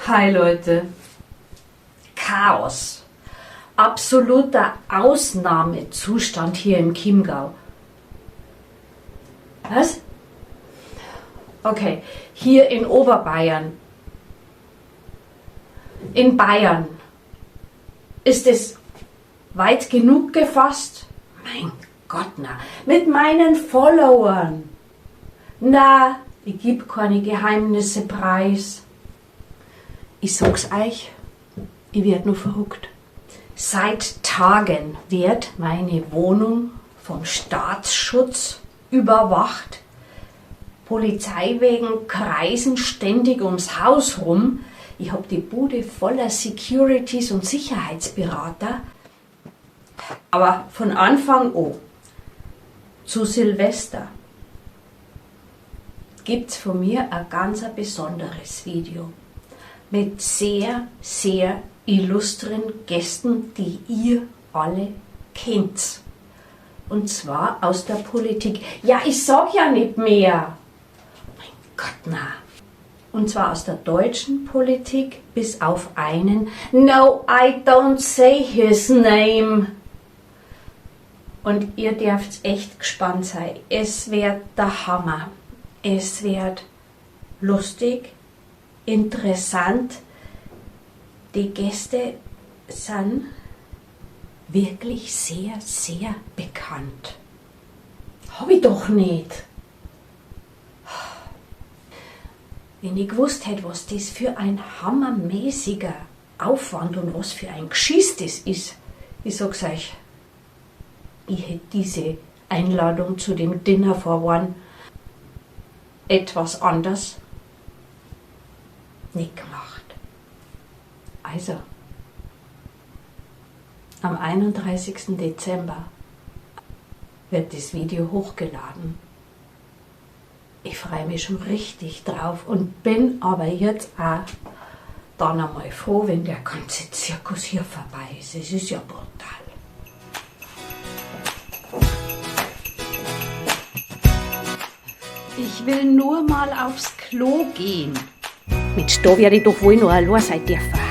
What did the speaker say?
Hi Leute. Chaos. Absoluter Ausnahmezustand hier im Chiemgau. Was? Okay, hier in Oberbayern. In Bayern. Ist es weit genug gefasst? Mein Gott, na. Mit meinen Followern. Na, ich geb keine Geheimnisse preis. Ich sag's euch, ich werd nur verrückt. Seit Tagen wird meine Wohnung vom Staatsschutz überwacht. Polizeiwägen kreisen ständig ums Haus rum. Ich hab die Bude voller Securities und Sicherheitsberater. Aber von Anfang an, zu Silvester, gibt's von mir ein ganz besonderes Video mit sehr, sehr illustren Gästen, die ihr alle kennt. Und zwar aus der Politik. Ja, ich sag ja nicht mehr. Mein Gott, na. Und zwar aus der deutschen Politik bis auf einen. No, I don't say his name. Und ihr dürft echt gespannt sein. Es wird der Hammer. Es wird lustig, interessant. Die Gäste sind wirklich sehr, sehr bekannt. Hab ich doch nicht. Wenn ich gewusst hätte, was das für ein hammermäßiger Aufwand und was für ein Geschiss das ist, ich sag's euch, ich hätte diese Einladung zu dem Dinner for One etwas anders nicht gemacht. Also, am 31. Dezember wird das Video hochgeladen. Ich freue mich schon richtig drauf und bin aber jetzt auch dann einmal froh, wenn der ganze Zirkus hier vorbei ist. Es ist ja brutal. Ich will nur mal aufs Klo gehen. Mit da werde ich doch wohl noch allein sein dürfen.